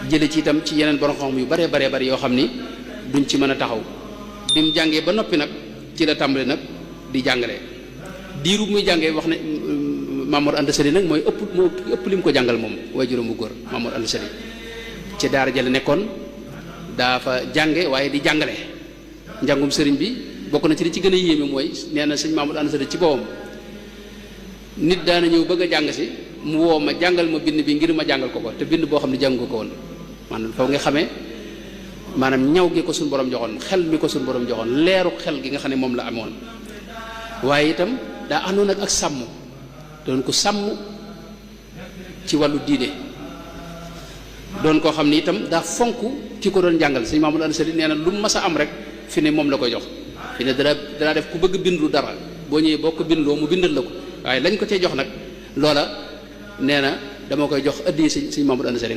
jële ci itam ci yeneen borom xam yu bare bare bari yoo xam ni duñ ci mën a taxaw bi mu jàngee ba noppi nag ci la tàmbali nag di jàngale diiru muy jàngee wax ne Mamour Anta Sali nag mooy ëpp li mu ko jàngal moom waaye juróom bu góor Mamour Anta Sali ci daara ja la nekkoon daa fa jànge waaye di jàngale njàngum sëriñ bi bokk na ci li ci gën a yéeme mooy nee na sëñ Mamour Anta Sali ci boppam nit daana ñëw bëgg a jàng si mu woo ma jàngal ma bind bi ngir ma jàngal ko te bind boo xam ne jàng ko woon maanaam foofu nga xamee maanaam ñaw gi ko suñu borom joxoon xel mi ko suñu borom joxoon leeru xel gi nga xam ne moom la amoon waaye itam daa àndoon ak sàmm doon ko sàmm ci wàllu diine doon koo xam ne itam daa fonk ki ko doon jàngal sëñ Mamour Anta Sali nee na lu mu mas a am rek fi ne moom la koy jox fi ne danaa def ku bëgg bindu dara boo ñëwee boo ko bindloo mu bindal la ko waaye lañ ko cee jox nag loola nee na dama koy jox addi sëñ Mamour Anta Sali